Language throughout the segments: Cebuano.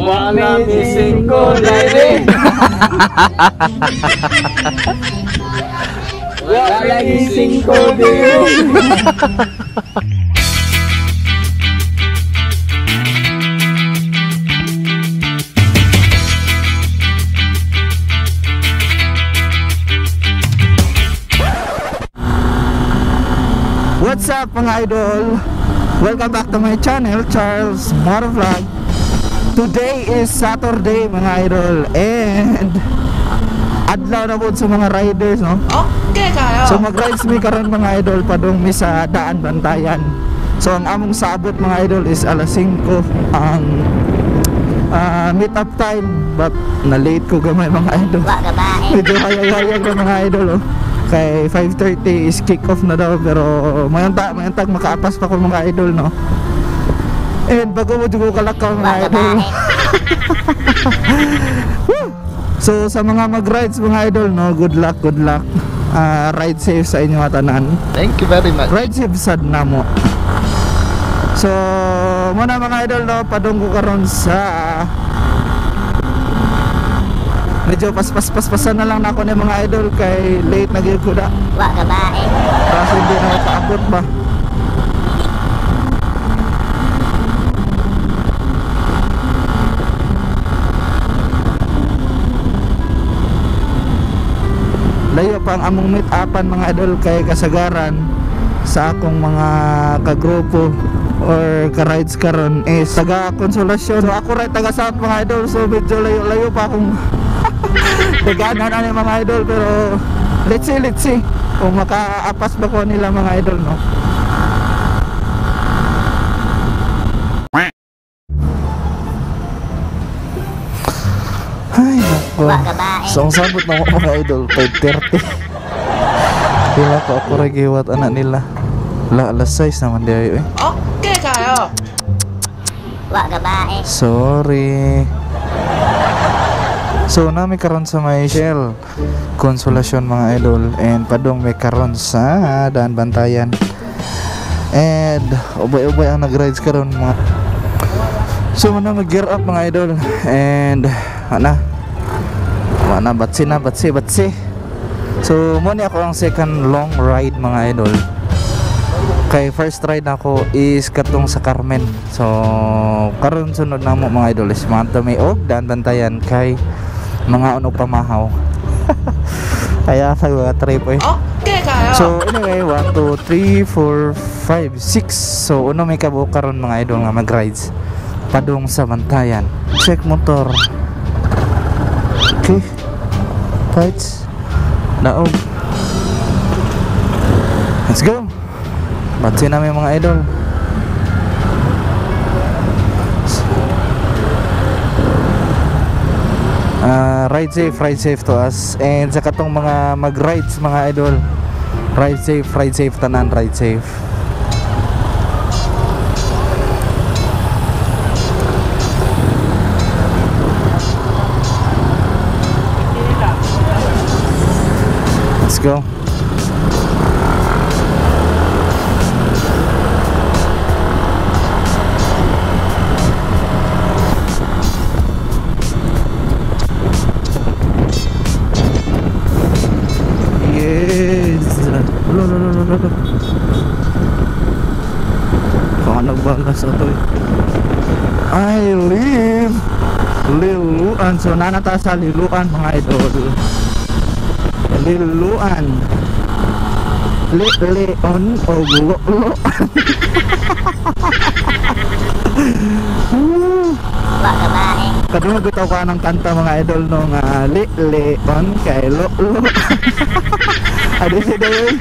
Wala mi singko dire. Wala mi singko dire. What's up mga idol? Welcome back to my channel, Charles Motovlog. Today is Saturday mga idol, and adlaw na po sa mga riders, no? Okay kayo. So mag-rides mi karon mga idol padung mi sa Daan Bantayan. So ang among saabot mga idol is alas 5 ang meet up time, but na late ko gamay mga idol. Medyo hayag-hayag na mga idol, oh. Kay 5:30 is kick off na daw, pero mayantag makaapas pa ko mga idol, no? And bago mo jugo kalakaw mga idol. So sa mga mag-rides mga idol, no, good luck, good luck. Ride safe sa inyo tanan. Thank you very much. Ride safe sad na mo. So muna mga idol, no, padung ko karon sa medyo paspas-paspasan na lang na ako ni mga idol kay late na gyud ko da. Wa ka ba eh. Kasi hindi na makaabot ba. Layo pa ang among meet upan mga idol kay kasagaran sa akong mga kagrupo or ka-rides karon eh taga Konsolasyon. So ako right taga South mga idol, so medyo layo-layo pa akong daganan na mga idol, pero let's see kung makaapas ba ko nila mga idol, no? Ay nako. So ang sabot na ako mga idol 5:30. Pila ko ako ra giwat anak nila. La alas 6 naman di ay. Okay kayo. Wa ka ba eh. Sorry. So nami karon sa may Shell Konsolasyon mga idol, and padung may karon sa Daan Bantayan. And ubay-ubay ang nag-rides karon mga. So muna mag-gear up mga idol, and ana ana batsi na batsi batsi. So muna ako ang second long ride mga idol. Kay first ride nako is katong sa Carmen. So karon sunod na mo mga idol is mga may og Daan Bantayan kay mga ano pamahaw. Kaya sa mga trip eh. Okay kayo. So anyway, 1 2 3 4 5 6. So uno may kabuok karon mga idol nga mag-rides padung sa Bantayan. Check motor. Okay. Fights. Daog. Let's go. Batsi namin mga idol. Ride safe to us. And sa katong mga mag-rides mga idol, ride safe tanan, ride safe. Let's go. Sa to. I live Liloan. So nanata sa Liloan mga idol. Liloan. Le-leon o lo-lo. Kadungog bitaw ka ng kanta mga idol no nga le-leon kay lo-lo. Adi si day.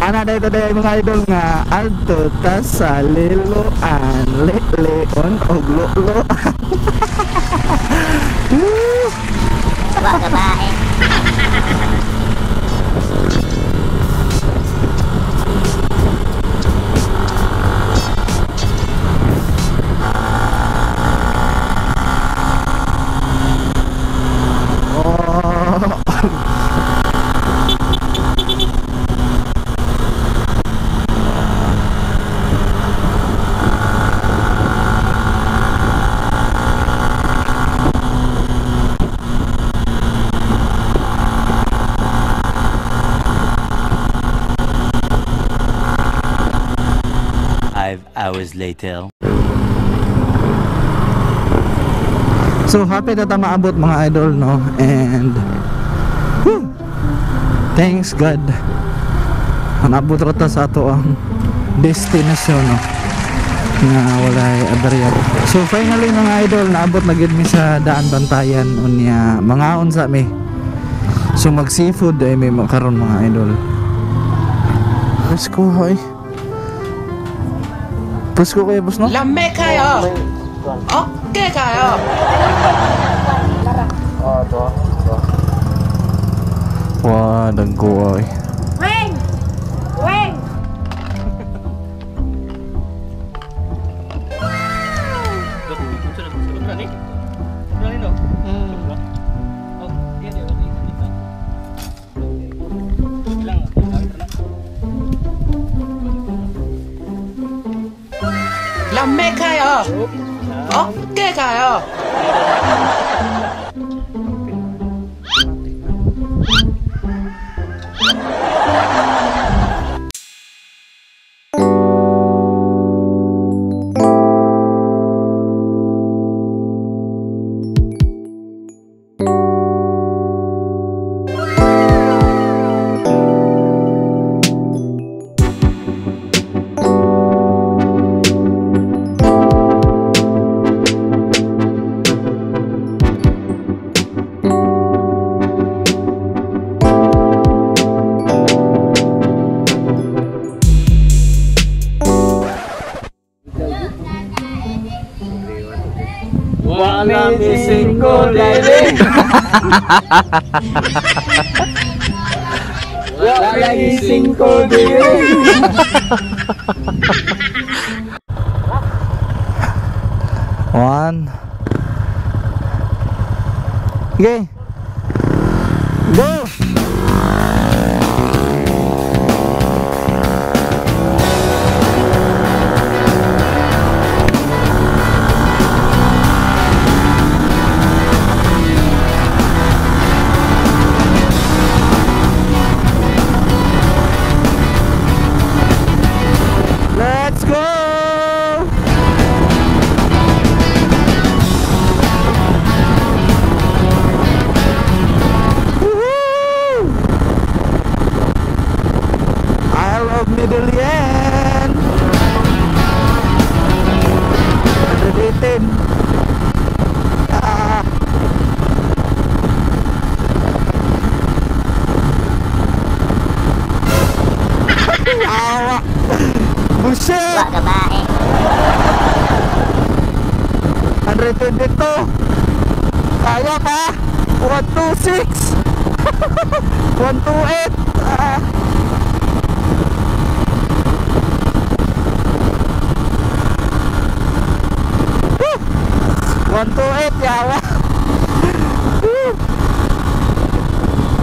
Ana day today mga idol nga adto ta sa Liloan, le-leon og lo-lo. Wa ka ba eh. 5 hours later. So happy na ta maabot mga idol, no? And whew, thanks God, naabot ra ta sa ato ang destination, no? Nga walay aberya. So finally mga idol, naabot na gid mi sa Daan Bantayan. Unya mangaon sa mi. So mag seafood ay may makaron mga idol. Presko ay. Presko kayo boss, no? Lame kayo. Okay kayo. Wah, dagko ay. Weng! Weng! Lame kayo. Okay kayo. Wala missing ko diri. Wala missing ko diri. One. Okay. Go. Let's go! Woohoo! I love Medellin! 118. Ah! Awa! Bullshit! Wa ka ba eh? 122. Kaya pa. 126. 128. Ah. Woo! 128 yawa. Woo!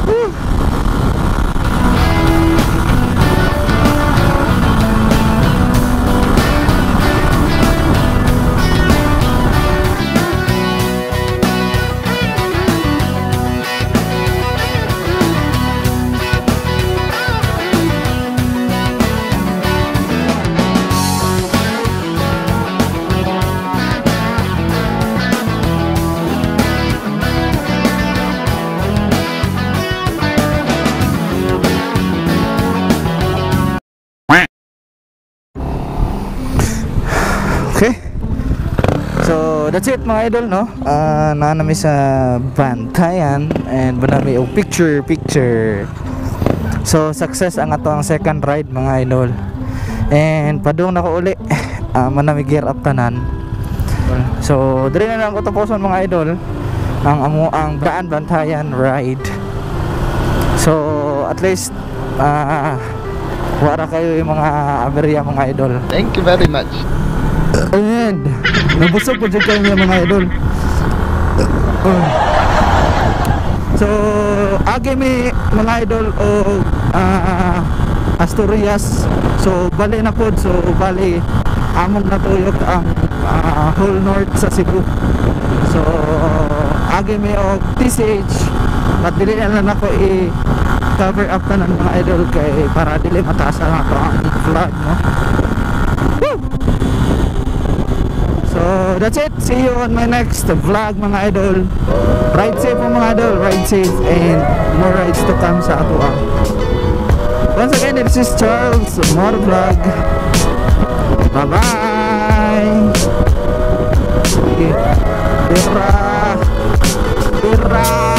Woo! Okay. So that's it mga idol, no? Naa nami sa Bantayan and banami og picture picture. So success ang ato ang second ride mga idol. And padung nako uli. Manami gear up tanan. So diri na lang ko tapuson mga idol ang amo ang Daan Bantayan ride. So at least wala kayo yung mga aberya mga idol. Thank you very much. And nabusog po dyan kayo mga idol. So agi mi mga idol o Asturias. So bali na pod. So bali among natuyok ang whole north sa Cebu. So agi mi og TCH, but dili na lang ako i cover up tanan mga idol kay para dili mataas ang ato ang vlog, no? Woo! that's it. See you on my next vlog, mga idol. Ride safe po, mga idol. Ride safe and more rides to come sa ato ah. Once again, this is Charles Motovlog. Bye bye. Sige. Tira. Tira.